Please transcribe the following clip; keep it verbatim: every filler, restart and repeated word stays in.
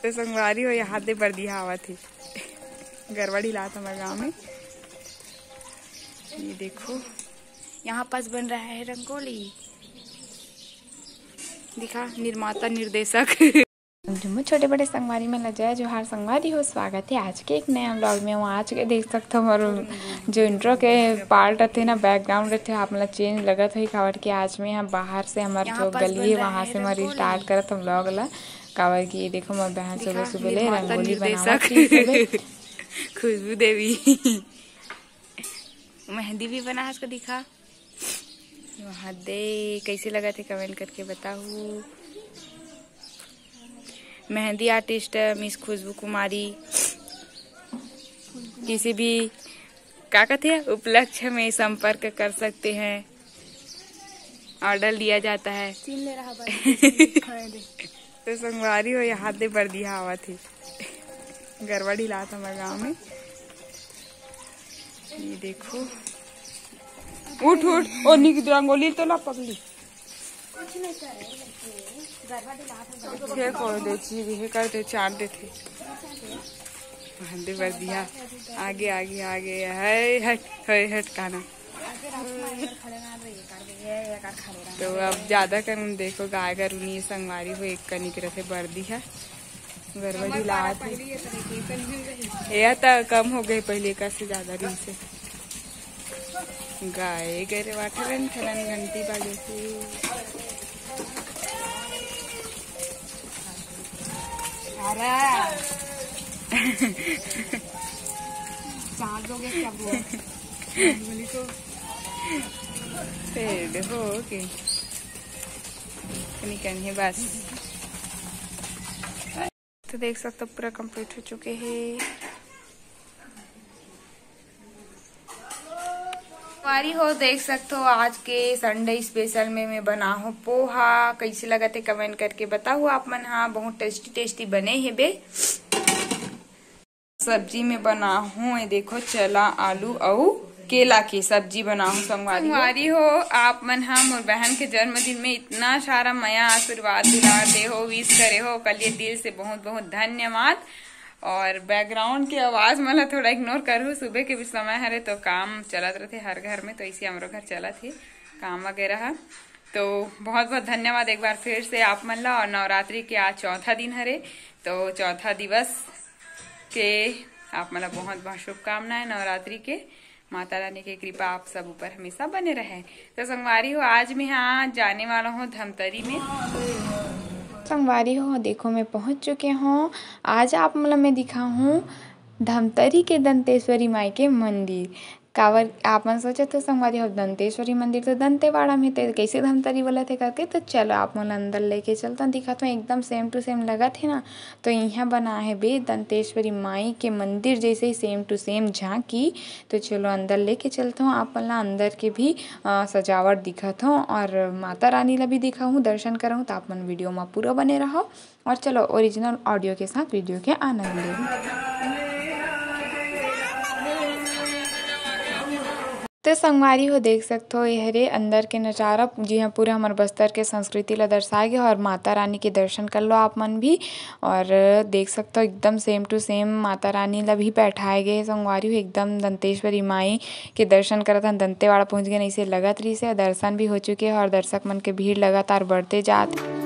तो संगवारी हो, यहाँ दे बरदिहा आवत हे। गरबा ढिलात हमर गाँव में। ये देखो, यहाँ पास बन रहा है रंगोली। दिखा, निर्माता, निर्देशक। जम्मो छोटे बड़े संगवारी मन ला जय जोहार। संगवारी हो, स्वागत है आज के एक नया vlog में। वो आज के देख सकथो हमर जो intro के part रथे ना, background रथे, आप मन ला change लगत होही, काबर कि आज मैं यहाँ बाहर से हमर जो गली है वहाँ से मैं start करत हूँ vlog ला। काबर कि ये देखो, मोर बहन सुबह सुबह ले रंगोली बनावत हे। खुशबू देवी मेहंदी भी बना है, इसको दिखा। वहाँ दे कैसे लगत हे, comment करके बताहू। मेहंदी artist Miss खुशबू कुमारी, किसी भी का कथे उपलक्ष्य में संपर्क कर सकते हैं, order लिया जाता है। तो संगवारी हो, यहाँ दे बरदिहा आवत हे। गरबा ढिलात हमर गाँव में। ये देखो, उठ उठ, ओ निक रंगोली तो ला पगली। फेंक दे चीज, ये कर दे, चाट देथे। यहाँ दे बरदिहा आगे आगे आगे, है हट, है हट काना। तो अब ज्यादा कन देखो, गाय गरु नहीं, संगवारी हो, एक कनिक रथे बरदिहा। गरबा ढिलात हे। ये तो कम हो गए, पहले का से ज्यादा दिन से। गाय गरे वाठरन ठरन घंटी बाजे से। अरे। चार्ज हो गया क्या वो? बोली तो। पेड़ हो के। निकल है बस। तो देख सकते हो, पूरा complete हो चुके हैं। संगवारी हो, देख सकते हो, आज के Sunday special में मैं बना हूँ पोहा। कैसे लगत हे, comment करके बताओ आप मन। हाँ, बहुत tasty tasty बने हे बे। सब्जी में बना हूँ, ये देखो, चला, आलू अउ केला के सब्जी बना हूँ। संगवारी हो, संगवारी हो, आप मन हा मोर बहन के जन्मदिन में इतना सारा मया, आशीर्वाद, दुलार दे हो, wish करे हो, ओकर लिए दिल से बहुत बहुत धन्यवाद। और background के आवाज मन ला थोड़ा ignore करहु, सुबह के भी समय हरे तो काम चलत रथे हर घर में, तो इसे हमरो घर चलत हे काम वगैरह हा। तो बहुत बहुत धन्यवाद एक बार फिर से आप मन ला। और नवरात्रि के आज चौथा दिन हरे, तो चौथा दिवस के आप मन ला बहुत बहुत शुभकामनाएं नवरात्रि के। माता रानी के कृपा आप सब ऊपर हमेशा बने रहे। तो संगवारी हो, आज मैं हाँ जाने वाला हूँ धमतरी में। संगवारी हो, देखो, मैं पहुँच चुके हूँ। आज आप मन ला मैं दिखाहूँ धमतरी के दंतेश्वरी माई के मंदिर। काबर आप मन सोचत हो संगवारी हो, दंतेश्वरी मंदिर तो दंतेवाड़ा में, ते कैसे धमतरी बोलत हे करके। तो चलो, आप मन अंदर लेके चलता, दिखात हूँ, एकदम same to same लगत हे ना। तो यहाँ बना हे बे दंतेश्वरी माई के मंदिर जैसे ही same to same झांकी। तो चलो, अंदर लेके चलता हूँ आप मन ला, अंदर के भी अ, सजावट दिखात हूँ और माता रानी ला भी दिखाहूँ, दर्शन कराहूँ। तो आप मन video में पूरा बने रहो। और चलो, original audio के साथ video के आनंद ले। तो संगवारी हो, देख सकत हो, ये हरे अंदर के नजारा, जी हाँ, पूरा हमर बस्तर के संस्कृति ला दर्शाए गे और माता रानी के दर्शन कर लो आप मन भी। और देख सकत हो, एकदम same to same Mata Rani ला भी बैठाए गए हे संगवारी हो। एकदम दंतेश्वरी माई के दर्शन करत हन, दंतेवाड़ा पहुँच गए, ऐसे लगत रहिस हे। दर्शन भी हो चुके हे और दर्शक मन के भीड़ लगातार बढ़ते जात।